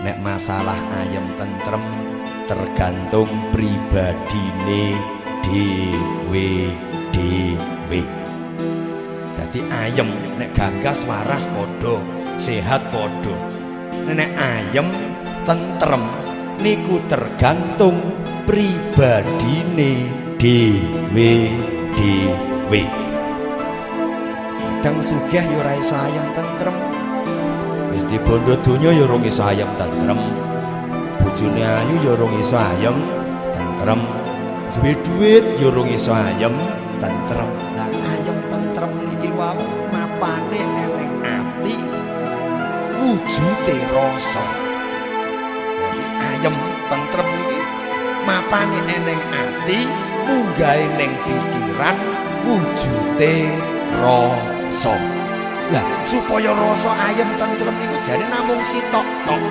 Nek masalah ayem tentrem tergantung pribadine dhewe dhewe. Dadi ayem nek gagas waras padha, sehat padha. Nek ayem tentrem niku tergantung pribadine dhewe dhewe. Kadang sugih ya ora iso ayem tentrem. Wis dibondo donya ya ora iso ayem tentrem. Bojone ayu ya ora iso ayem tentrem. Duwe duit ya ora iso ayem tentrem. Lah ayem tentrem niki wau mapane eneng ati, wujude rasa. Jadi ayem tentrem iki mapane eneng ati, munggahe ning pikiran, wujude rasa. Lah supaya rasa ayem tentrem niku jane namung sitok tok.